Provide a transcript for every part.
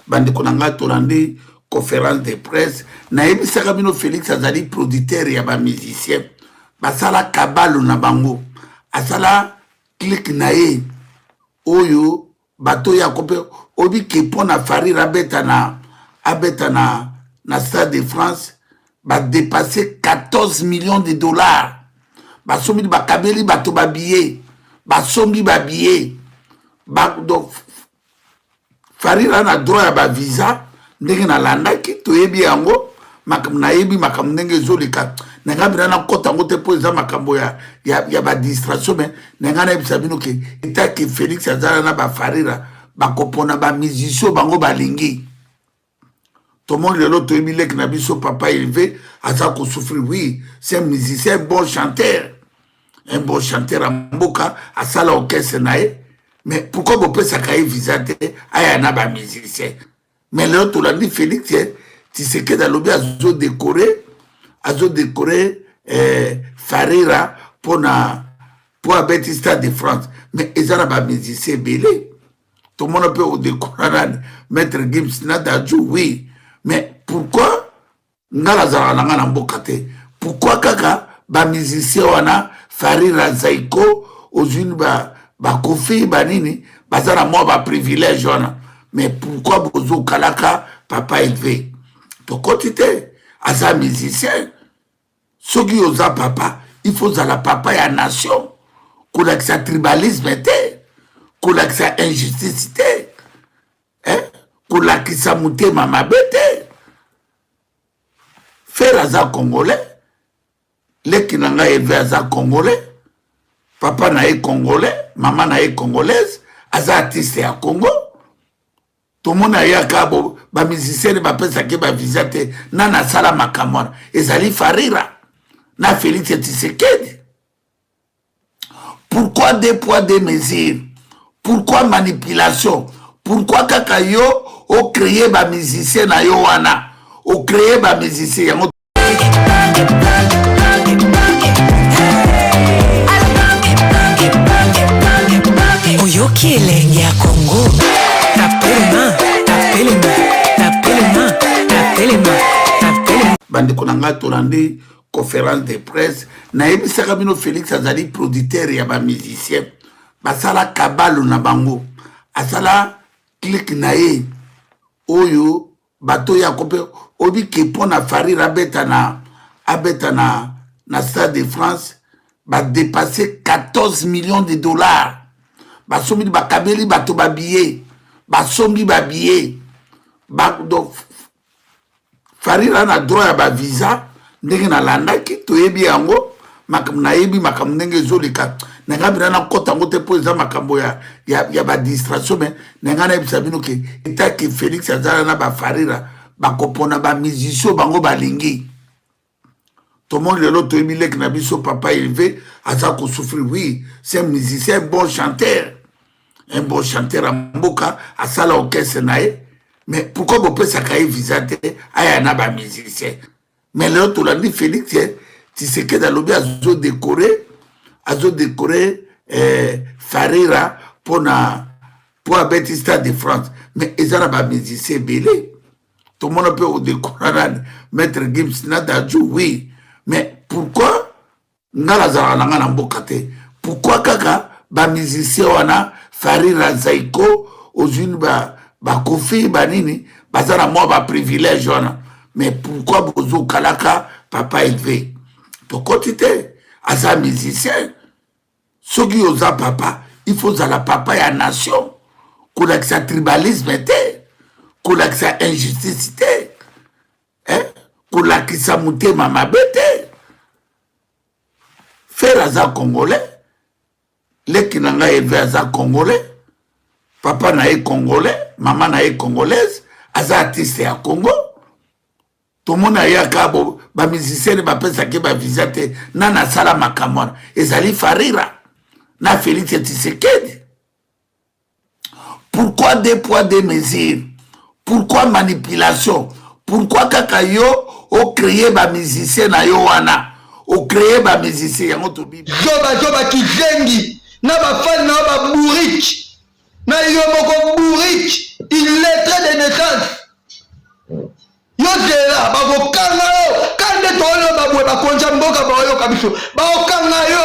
Bandeko na ngai, tolandi conférence de presse. Nayebisaka bino, Félix azali producteur ya bamusicien. Basala kabalo na bango, asala clique na ye oyo bato ya ko mpe obike mpo na Farire abeta na Stade de France, badépenser 14 millions de dollars. Basombi, bakabeli bato babillet, basombi babillet ba, donc Farira na droit ya bavisa. Ndenge nalandaki, toyebi yango, makambo nayebi, makambo ndenge ezoleka na ngai mpena, nakɔta yango te mpo eza makambo ya badistraction. Mais na ngai nayebisa bino ke etake Félix azala na bafarira, bakopona bamusicien bango balingi. Tomoni lelo, toyebi leki na biso papa Hervé aza kosouffrir. Oui, c'est un musicien, un bon chanteur, un bon chanteur ya mboka, asala orchestre na ye. Mais pourquoi bopesaka ye visa te, aya na bamusicien? Mais lelo tolandi Félix Tshisekedi alobi azodécorer Farira mpona mpo abeti Stade de France. Mais eza na bamusicien ebele. Tomona mpe odécorer nani, Maître Gims na Dadju. Oui, mais pourquoi nga nazalaka na nga na mboka te? Pourquoi kaka bamusicien wana, Farira, Zaiko, ozwini bakofi, banini, baza na mwa baprivilège wana? Mais pourquoi bozokalaka papa Hervé? Tokoti te, aza musicien. Soki oza papa, il faut ozala papa ya nation, kolakisa tribalisme te, kolakisa injustice te, eh? Kolakisa motema mabe te. Ferre aza Congolais, leki na ngai Hervé aza Congolais, papa na ye Congolais, mama na ye Congolaise, aza artiste ya Congo. Tomoni ayaka, bamusicien bapesaki bavisa te. Nani asala makambo wana? Ezali Farira na Félix Tshisekedi. Pourquoi deux poids, deux mesures? Pourquoi manipulation? Pourquoi kaka yo ocréer bamusicien na yo wana, ocréer bamusicien yango? Oyoki elengi ya Kongo, tapelema, tapelema, tapelema, tapelema, tapelema. Bandeko na ngai, tolandi conférence de presse. Nayebisaka bino, Félix azali producteur ya bamusicien. Basala kabalo na bango, asala clique na ye oyo bato ya ko mpe obike mpo na Farire abeta na Stade de France, badépenser 14 millions de dollars. Basombi, bakabeli bato babillet, basombi babillet ba, donc Farira na droit ya bavisa. Ndenge nalandaki, toyebi yango, makambo nayebi, makambo ndenge ezoleka na ngai mpena, nakɔta yango te mpo eza makambo ya badistraction. Mais na ngai nayebisa bino ke etake Félix azala na bafarira, bakopona bamusicien bango balingi. Tomoni lelo, toyebi leki na biso papa Hervé aza kosouffrir. Oui, c'est un musicien, un bon chanteur, un bon chanteur ya mboka, asala orchestre na ye. Mais pourquoi bopesaka ye visa te, aya na bamusicien? Mais lelo tolandi Félix Tshisekedi alobi azodécorer Farira mpona mpo abeti Stade de France. Mais eza na bamusicien ebele. Tomona mpe odécorer nani, Maître Gims na Dadju. Oui, mais pourquoi nga nazalaka na nga na mboka te? Pourquoi kaka bamusicien wana, Farira, Zaiko, ozwini bakofi, banini, baza na mwa baprivilège wana? Mais pourquoi bozokalaka papa Hervé? Tokoti te, aza musicien. Soki oza papa, il faut ozala papa ya nation, kolakisa tribalisme te, kolakisa injustice te, eh? Kolakisa motema mabe te. Ferre aza Congolais, leki na ngai Hervé aza Congolais, papa na ye Congolais, mama na ye Congolaise, aza artiste ya Congo. Tomoni ayaka, bamusicien bapesaki bavisa te. Nani asala makambo wana? Ezali Farira na Félix Tshisekedi. Pourquoi deux poids, deux mesures? Pourquoi manipulation? Pourquoi kaka yo ocréer bamusicien na yo wana, ocréer bamusicien yango? Tobi Zoba, zoba, kizengi na bafani na yo babourrique, na yo moko bourrique, illettré de naissance. Bakokanga yo ka nde tooloba boye, bakonzi ya mboka baoyoka biso, bakokanga yo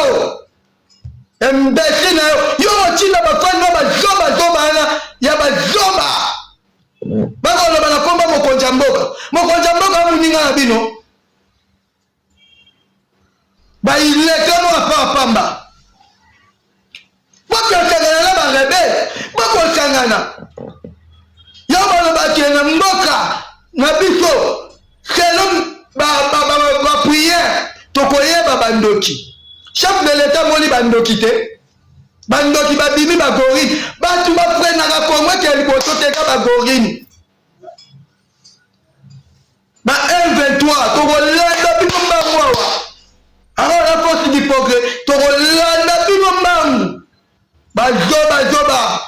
imbecile na yo. Yo otinda bafani na bazobazoba wana ya bazoba bakoloba na komba mokonzi ya mboka. Mokonzi ya mboka moninga na bino baileke mo apa pamba. Bokosangana na barebele, bokosangana yo balobaki na mboka na biso selon bapriere tokoyeba bandoki. Chef de l'Etat moni bandoki te, bandoki babimi bagorine, bato bafrenaka Kongo eke liboso te ka bagorine ba M23. Tokolanda bino mbangu awa awa na force du progrès, tokolanda bino mbangu, bazobazoba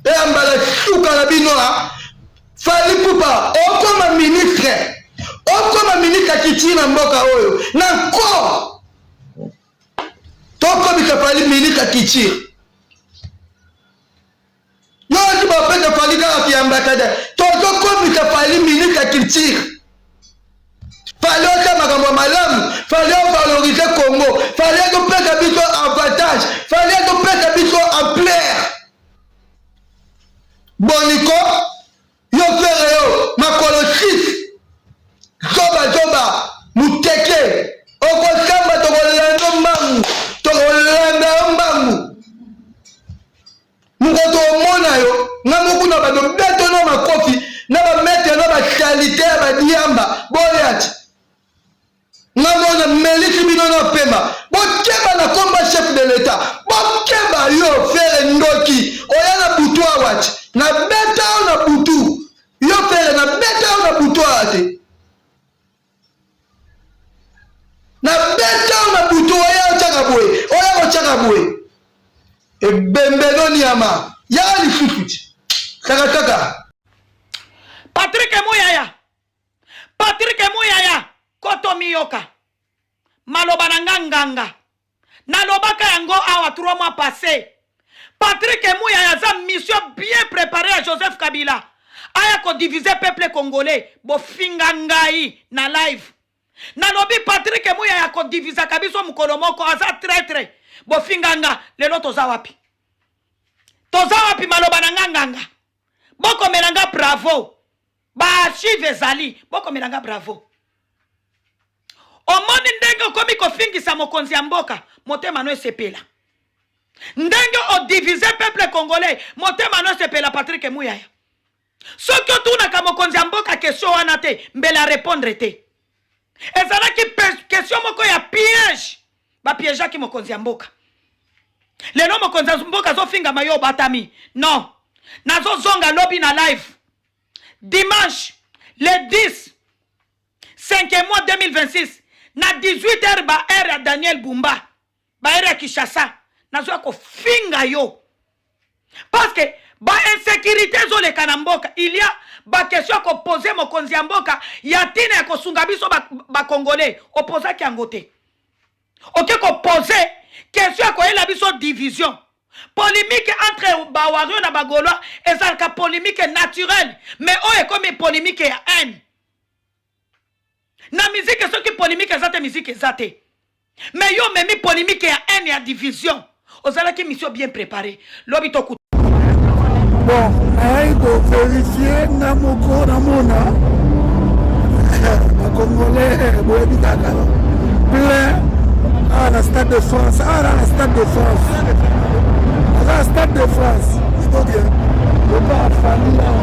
eya mbala suka na bino. A Fally Ipupa okoma ministre, okoma ministre ya culture na mboka oyo na nko. Tokomisa Fally ministre ya culture. Yo ozi bapesa Fally kaka ki ambassadeur, tozokomisa Fally ministre ya culture. Fally osala makambo ya malamu, Fally ovalorize Congo, Fally azopesa biso avantage, Fally azopesa biso ampleur. Boniko yo Ferre yo makolo 6 zoba zoba muteke, okosamba tokolanda mbangu, tokolanda yo mbangu mokoto omona yo nga moko na bando beto na makofi na bametre na basalite ya badiamba boyati nga mona melisi bino na pema. Bokeba na komba chef de l'Etat, bokeba yo Ferre ndoki oya na butu awa ti na beta yo na butu. Yo Ferre na beta yo na butu awa te, na beta yo na butu oya otyaka boye, oya kotyaka boye ebembe no nyama yaka lisusu ti sakasaka. Patrick Muyaya, Patrick Muyaya, koto miyoka maloba na nga nganga nalobaka yango awa 3 mois passé. Patrick Muyaya aza mission bien préparée ya Joseph Kabila aya kodiviser peuple congolais. Bofinga ngai na live, nalobi Patrick Muyaya akodivisaka biso mokolo moko, aza traître. Bofinga nga, lelo toza wapi? Toza wapi? Maloba na nga nganga, bokomela nga bravo, baarchive ezali, bokomela nga bravo. Omoni ndenge okomi kofingisa mokonzi ya mboka, motema no esepela. Ndenge odivise peuple congolais, motema no esepela. Patrick Muyaya, soki otunaka mokonzi ya mboka question wana te, mbele arépondre te. Ezalaki question moko ya piège, bapiégeaki mokonzi ya mboka. Lelo mokonzi ya mboka azofingama, yo obatami. Non, nazozonga lobi na live, dimanche le 10 5 mois 2026 na 18 heures, ba heure ya Daniel Bumba, ba heure ya Kinshasa. Nazoya kofinga yo parce que bainsécurité ezoleka na mboka. Il y a baquestion ya kopose mokonzi ya mboka ya ntina ya kosunga biso bacongolais, ba opozaki yango te. Oke kopose question ya koyela biso division, polémique entre bawario na bagaulois. Ezalaka polémique naturelle, mais oyo ekomi polémique ya haine na musique. Soki polémique eza te, musique eza te, mais yo omemi polémique ya haine, ya division. Ozalaki mission bien préparée. Lobi toku. Bon, nayaki kovérifier nga moko, namona bacongolais boyebi kaka plein awa na Stade de France. Awa na Stade de France, aza na Stade de France. Donc opa afali awa,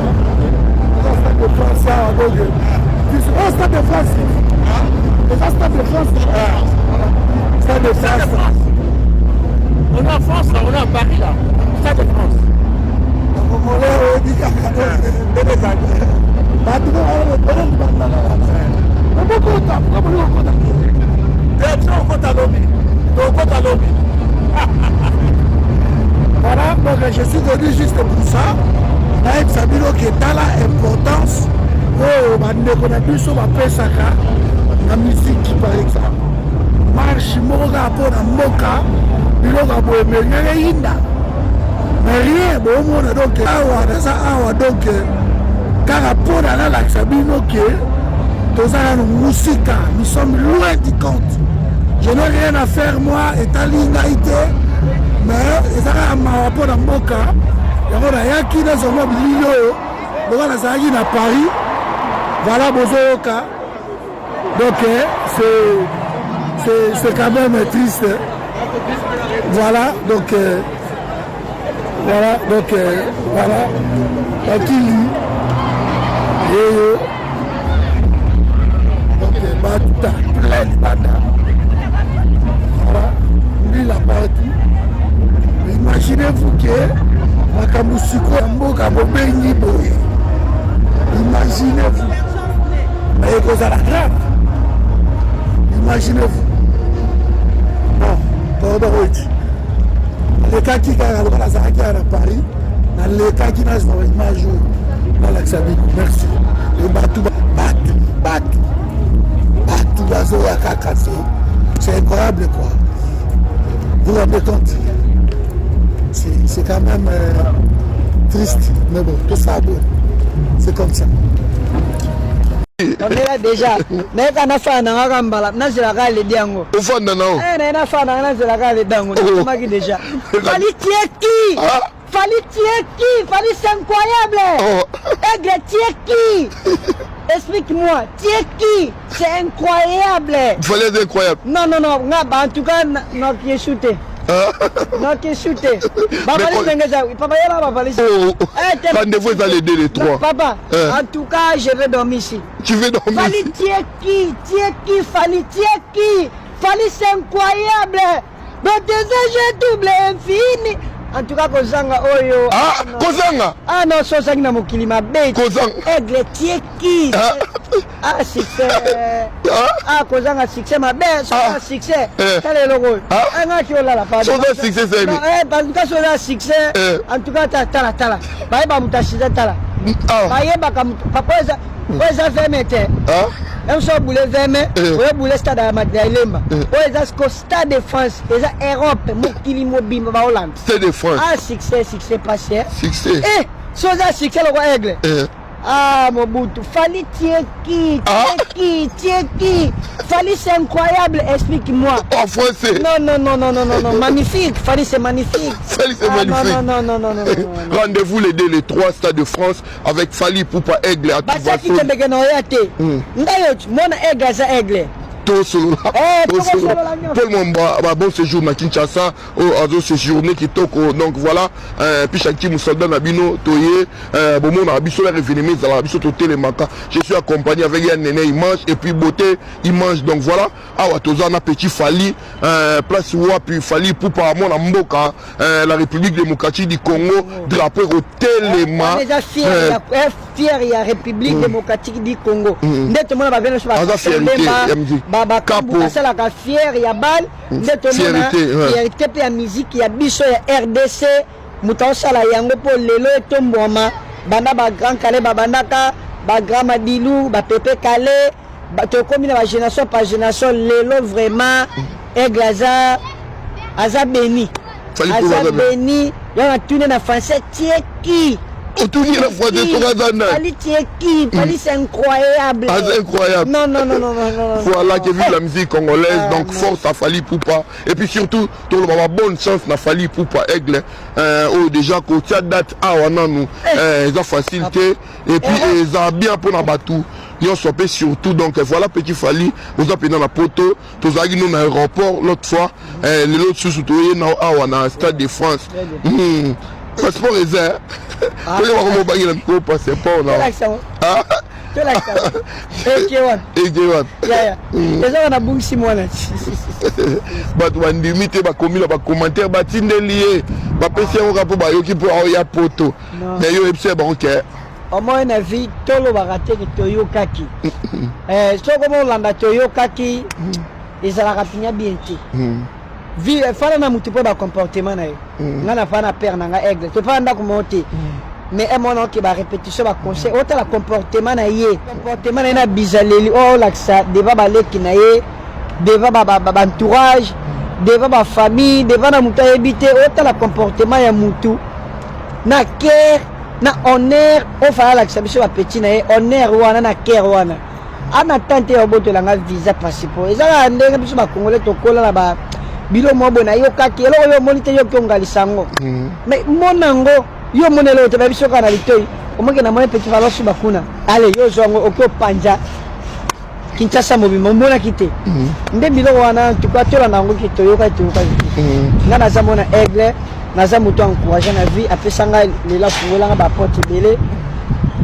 aza Stade de France awa. Donc oyo Stade de France, eza Stade de France, Stade de France. On est en France là, on est à Paris là. Stade de France. Congolais oyebi kaka ndenge ezali, bato obokota okota. Biso okota lobi, tokota lobi. Voilà, donc je suis venu juste pour ça, nayebisa bino ke tala importance oyo bandeko na biso bapesaka na musique. Par exemple, marche moko kaka mpo na mboka, biloko ya boye melingaka eyinda, mais rien boomona. Donc awa naza awa, donc kaka mpona nalakisa bino ke Toza nanu musika, nous sommes loin du compte. Je n'ai rien à faire moi, etali ngai te, mais eza kaka mawa mpo na mboka. Yango nayaki nazwa mwa bilili oyo lokola nazalaki na Paris. Voilà, bozoyoka. Donc c'est c'est quand même triste. Voilà, donc euh, voilà, donc euh, voilà. Bakili yeyo donc batuta plein libanda. Voilà, mbila partout. Imaginez-vous que makambo sikoyo ya mboka bobengi boye. Imaginez-vous. Mais ekozala grave. Imaginez-vous. Bon, pardon Oiti. Nalekaki kaka lokola nazalaki awa na Paris, nalekaki nazwa ba image oyo nalakisa bino. Merci. E bato bato bato bato bazoya kaka se c'est incroyable quoi. Vous vous rendez compte? C'est quand même euh, triste, mais bon, tout ça, bon, c'est comme ça. On est là déjà. nayeka nafanda na ngaka mbala nazelaka aledi yango ofanda na yo eh, naye nafanda nga nazelaka aledi yango oh. nakomaki déjà fali tieki ah. fali tieki fali c'est incroyable oh. aigle tieki explique-moi tieki c'est incroyable fali c'est incroyable non non non nga en tout cas nakesu te nakesu te bavalise ndenge eza papa yela bavalise oh, oh. eh, rendez-vous eza les 2 les 3 papa eh. en tout cas je vais dormir ici tu veux dormir Fally tu es qui tu es qui Fally tu es qui Fally c'est incroyable dans tes yeux je double infini en tout cas kozanga oyo ah, ah kozanga ah non so ozangi na mokili mabe kozanga aigle tu es qui ah, ah succès ah, ah kozanga succès mabe so ah. succès eh. tala eloko oyo ah. ah ngaki olala soza succès sani eh, en tout cas soza succès eh. en tout cas tala tala bayeba moto asida tala bayebaka moto papa eza oyo eza veme te emso obule veme oyo obule stade ya elemba oyo eza siko stade de france eza europe mokili mobimba baolanda stade de france ah succès succès passe succès eh so oza succès lokwa aigle Ah, Mobutu, Fally, tu es qui Tu ah. es qui Tu es qui Fally, c'est incroyable, explique-moi. En français Non, non, non, non, non, non, non, magnifique. Fally, c'est magnifique. Fally, c'est ah, magnifique. Non, non, non, non, non, non, Rendez-vous les 2, les 3 Stade de France avec Fally Poupa Aigle à Basaki tembeke na oya te. Ngai oyo, mona Aigle aza Aigle. tosolola eh, paul mwamba ba bon séjour na kinshasa oyo azo séjourne kitoko donc voilà euh, puis chanki soldat na bino toye euh, bomonaka biso ya reveneme ezalaka biso totelemaka je suis accompagné avec ya nene image et puis beauté image donc voilà awa toza na petit fali euh, place wapi fali pupa mwana mboka euh, la république démocratique du congo drapeau ekotelema eza fier ya république mm. démocratique du congo mm. nde tomona bavie nyonso bakambu basalaka fier ya bale mm. nde tomona fierté mpe ya miziki ya biso ya rdc moto aosala yango mpo lelo etombwama banda ba grand kale babandaka ba grand madilu ba pepe kale tokomi na ba génération par génération lelo vraiment aigle aza aza béni aza béni yango natuni na français tie qui otuni na français soki aza nani Fally tu es qui Fally c'est incroyable ah, c'est incroyable non non non non non non voilà que vive la musique congolaise ah, donc force à Fally Ipupa et puis surtout toloba ba bonne chance na Fally Ipupa aigle euh, oyo déjà kotia date awa nanu eh. euh, eza facile te et puis eh. eza bien mpona bato nyonso mpe surtout donc voilà petit Fally oza mpenza na poto tozalaki no na aéroport l'autre fois euh, lelo lisusu toye na awa na stade de France hmm. passeport eza ah. toyebaka mobangi na mikolo passeport na eke wapi eke wapi yaya hmm. eza wana bungisi mwana bato bandimi te bakomi na bacommentaire batindeli ye bapesi yango kaka mpo bayoki mpo aoya poto mais yo oyebisi ya bango ke omoi na vie tolobaka te ke toyokaki eh, soki omolanda toyokaki ezalaka mpenza bien te hmm. vie eh, fana na motu mpo bacomportement na ye hmm. ngai na fana père na ngai aigle tofana ndako moko te mais emona oke barépétition baconseil otala comportement na ye comportement na ye na bizaleli oyo olakisa devant baleki na ye devant baentourage devant bafamille devant na motu ayebi te otala comportement ya motu na care na honneur oyo fala alakisa biso bapetit na ye honneur wana na care wana. Ana tante ya obotola nga visa passeport. Eza kaka ndenge biso ba congolais tokola na ba bilo moko boye nayokaki eloko yo omoni te yoki ongalisa yango. Mm. Mais mona yango yo omoni eloko te bayebi soki na litoi omoki na moni petit falo suba kuna. Ale yo ozwa yango oki opanza Kinshasa mobimba omonaki te. Mm. Nde biloko wana en tout cas tolanda yango ki toyokaki toyokaki te. Mm. Nga naza mona aigle naza moto encourage na vie apesa ngai lelo afungola nga baporte ebele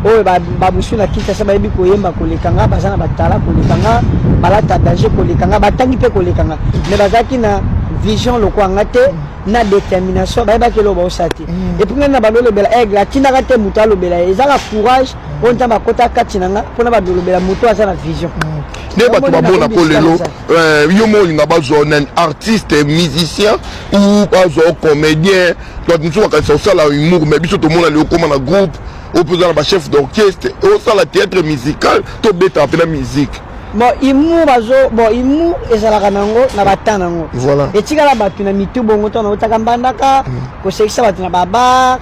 oyo babusu na kinshasa bayebi koyemba koleka nga baza na batala koleka nga balata danger koleka nga batangi mpe koleka nga mais bazalaki na vision lokola nga te na détermination bayebaki eloko baosala te mm. epuis ngai na balolobela aigle atindaka te moto alobela ye ezaka courage oyo nzambe akota kati na nga mpona balolobela moto aza na vision mm. nde bato bamona ko lelo euh, yo mo olinga bazwa nani artiste musicien ou bazwa comédien bato mosusu bakanisa osala humour mais biso tomona lelo okoma na groupe oyo mpe oza na bachef d'orchestre osala théâtre musical tobetaka mpe na musique. Bon humour bazo bon humour ezalaka nango na ba temps nango. Voilà. Etikala bato na mitu bongo to na otaka mbandaka mm. kosekisa bato na ba bar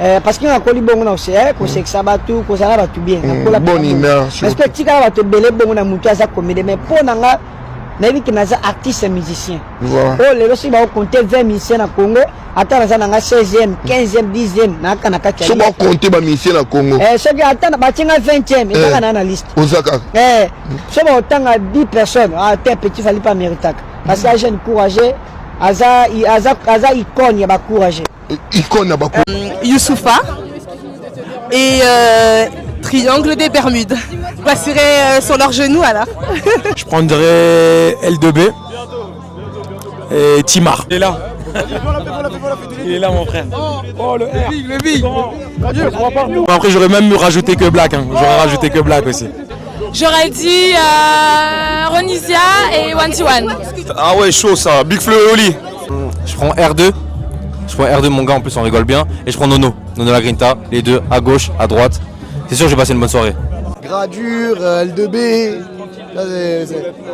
Eh, parce que nakoli bongo na eh, kosekisa bato kozala bato bien mm, nakola bonne humeur parce que etikala bato ebele bongo na motu aza comédien mais mpo na nga nayebi ke naza artiste musicien oyo lelo soki bakokonte 20 musicien na congo ata naza na nga 16e 15e 10e naaka na kati so bakonte bamusicien na congo eh, soki ata batie nga 20e ezaka eh, naa na liste oza kaka eh, so bakotanga 10 personnes ah, te petit fali pa méritaka parce que ajeune courageux aza, aza, aza icône ya bacourageux icône ya ba euh, Youssoufa et euh, Triangle des Bermudes. Je passerai euh, sur leurs genoux alors. Je prendrai L2B et Timar. Il est là. Il est là mon frère. Oh le R. Le big, Après j'aurais même rajouté que Black. Hein. J'aurais rajouté que Black aussi. J'aurais dit euh, Ronisia et One to One. Ah ouais chaud ça, Big Flo et Oli. Je prends R2. Je prends R2 mon gars en plus on rigole bien. Et je prends Nono. Nono la Grinta, les deux, à gauche, à droite. C'est sûr je vais passer une bonne soirée. Gradure, euh, L2B.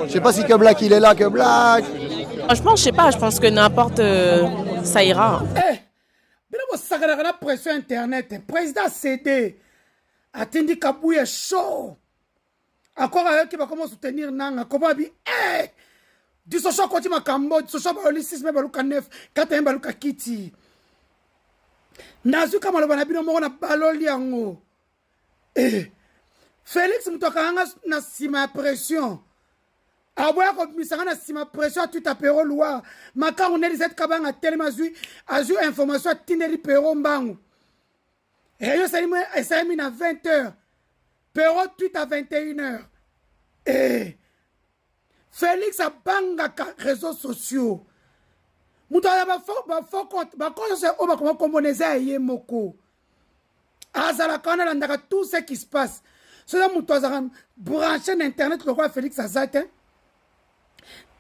Je sais pas si que Black il est là, que Black. Franchement, je sais pas, je pense que n'importe euh, ça ira. Eh, bino bosakanaka na pression internet président cd atindi kabuya show akor ayoki bakoma soutenir nanga koma bi eh disosho akoti makambo disosho baloli 6 me baluka 9 kata ye baluka kiti nazwi ka maloba na bino moko na baloli yango eh. Felix moto akanga na nsima ya pression aboya kobimisa nga na nsima pression atwita pero luwara makangu nde lisette kabanga atelemi azwi azwi information atindeli pero mbangu Réunion esalemi esalemi na 20 heures. Pero tweet à 21 heures. Eh. Félix abangaka réseaux sociaux. Moto ya ba faux ba faux compte, ba compte nyonso oyo bakoma kombo na eza ya ye moko. Azalaka wana alandaka tout ce qui se passe. Soki moto azalaka branché na internet lokola Félix aza te.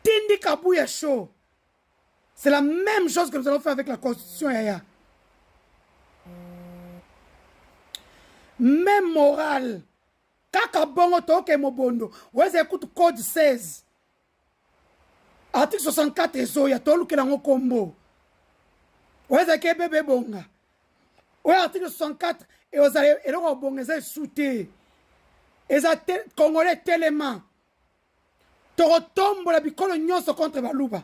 Tindi Kabuya show. C'est la même chose que nous allons faire avec la constitution yaya. Même morale. Kaka bongo toke mobondo. Weze écoute code 16. Article 64 ezoya tolukela yango kombo. Weze ke bebe bonga. Oyo article 64 ezala eloko bonga eza esu te. Eza te congolais telema. Tokotombola bikolo nyonso contre baluba.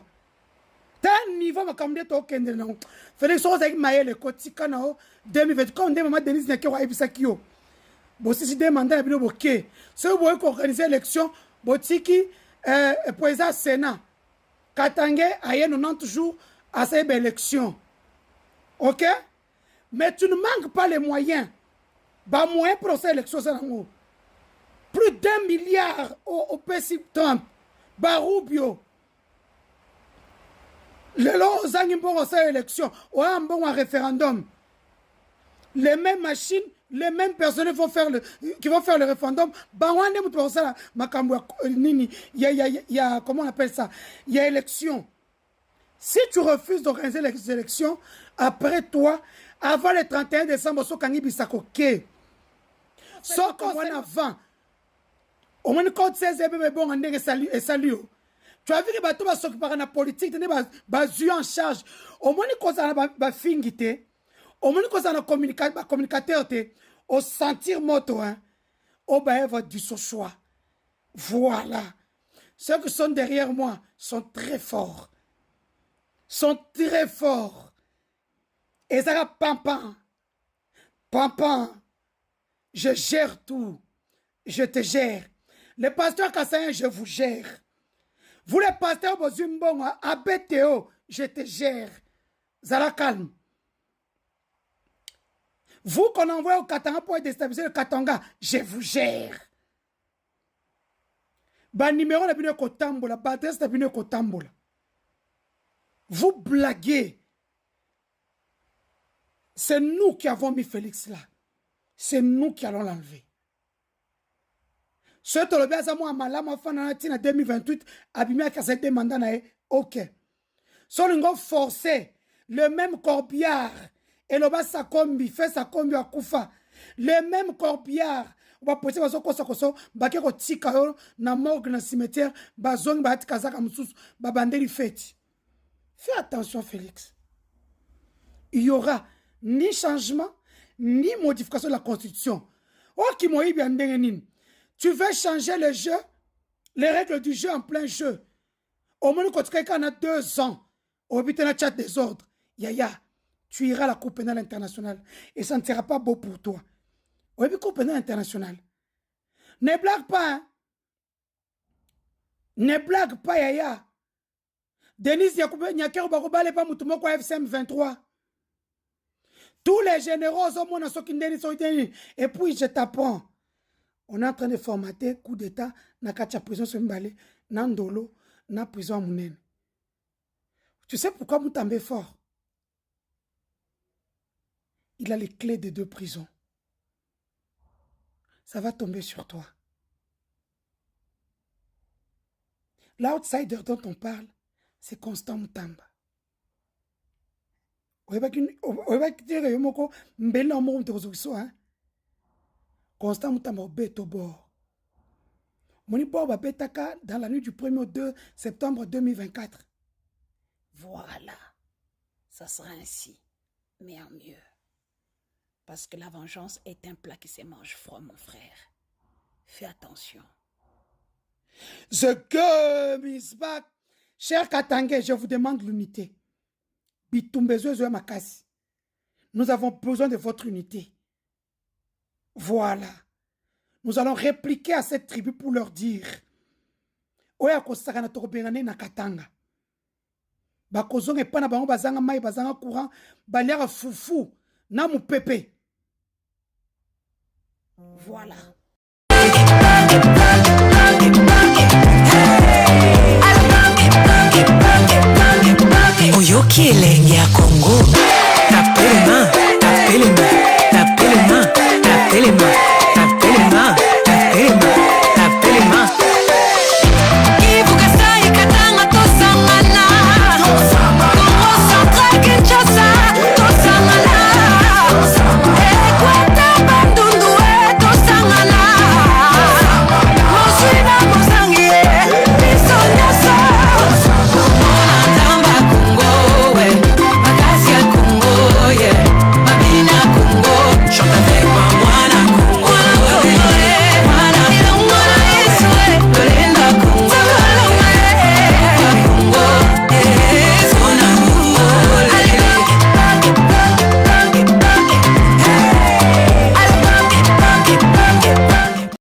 Ta niveau makambo nde tokendele nango. Felix soki ozalaki mayele kotika na yo 2020 comme nde mama Denise Nyakero ayebisaki yo. Bosisi de mandat ya bino boke. Soki boye koorganiser élection botiki euh, président Sénat Katange aye 90 jours asali ba élection. OK? Mais tu ne manques pas les moyens. Ba moyens pour osala élection oza nango. Plus d'un milliard opesi Trump. Ba Rubio. Lelo ozangi mbongo osala élection, oya mbongo ya référendum. Les mêmes machines, les mêmes personnes vont faire le, qui vont faire le référendum. Bango nde mutu bakosala makambo ya nini ya, ya, ya, comment on appelle ça? Ya élection. Si tu refuses d'organiser les élections, après toi, avant le 31 décembre, sokangi bisako ke. Soko wana avant. Omoni code 16 ebebe bonga ndenge esali esali yo. Tu as vu que bato ba s'occupaka na politique nde ba bazui en charge. Omoni kozala na ba fingi te. Omoni kozala na communica ba communicateur te. O sentir moto hein. Oba eva du choix. Voilà. Ceux qui sont derrière moi sont très forts. Sont très forts. Ezara pampan. Pampan. Je gère tout. Je te gère. Le pasteur Kassayen, je vous gère. Vous les pasteurs Bozumbongo, Abbé Théo, je te gère. Zala calme. Vous qu'on envoie au Katanga pour déstabiliser le Katanga, je vous gère. Ba numéro na bino kotambola, ba adresse na bino kotambola. Vous blaguez. C'est nous qui avons mis Félix là. C'est nous qui allons l'enlever. soki tolobi aza mwa malamu afanda na ntina 2028 abimi akasa de mandat na ye ok so olingo force le même corbillard eloba sakombi fe sakombi akufa le même corbillard bapolisi bazokosa koso bake kotika yo na morgue na cimetière bazongi bayati kazaka mosusu babandeli feti fais attention félix il y aura ni changement ni modification de la constitution oki moyibi ya ndenge nini tu veux changer le jeu les règles du jeu en plein jeu omoni kotikaki kaka na deux ans oyebi te na chat désordre yaya tu iras à la cour pénale internationale et ça ne sera pas beau pour toi oyebi cour pénale internationale ne blague pas hein? ne blague pas yaya Denise Nyakero bakobala epa motu moko ya FCM 23 tous les généraux ozomona soki ndeni soki ndeni et puis je t'apprends on est en train de formater coup d'état na kati ya prison so mibale na ndolo na prison ya monene tu sais pourquoi Mutamba est fort il a les clés des deux prisons ça va tomber sur toi L'outsider dont on parle, c'est Constant Mutamba. oyebaki te yo moko mbeli na moko moto ekozokisa hein? Constant Mutamba obeto bord moni bord babetaka dans la nuit du 1er au 2 septembre 2024 voilà ça sera ainsi mais en mieux parce que la vengeance est un plat qui se mange froid mon frère fais attention The game is back. Cher Katangais, je vous demande l'unité. Bitumbezo makasi. Nous avons besoin de votre unité. Voilà. Nous allons répliquer à cette tribu pour leur dire oyo akosakana tokobengana na Katanga. Bakozonga epai na bango bazanga mai bazanga courant baliaka fufu na mupepe. Voilà. Oyoki elengi ya Congo.